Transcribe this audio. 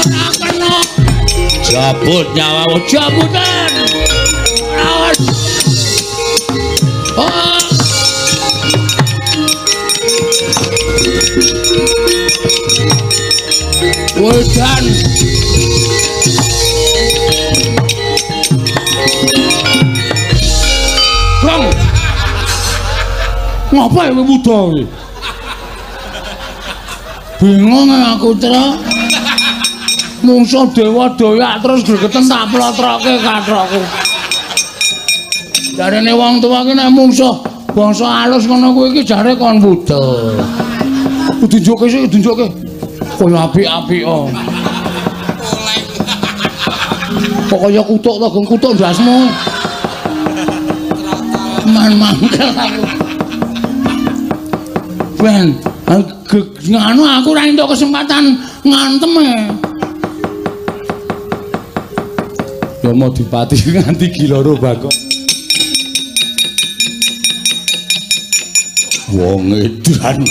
Ora kena. Jabut nyawamu, jabutan. Awas. Oh. Wedan. Bang. Ngapa ya wuda iki? Bingung aku, Tra. Mungsuh dewa doyak terus gregeten tak plotroke kathokku. Jarene wong tuwa ki nek mungsuh bangsa alus ngono kuwi iki jare kon wuda. Tunjukke sik, tunjukke. Kaya apik-apik oh. Kok kaya kutuk to, geng kutuk ndasmu. Man mangkel aku. Ben, nganu aku ora entuk kesempatan ngantem e. Ya mau dipati nganti giloro Bagong. Wong edan.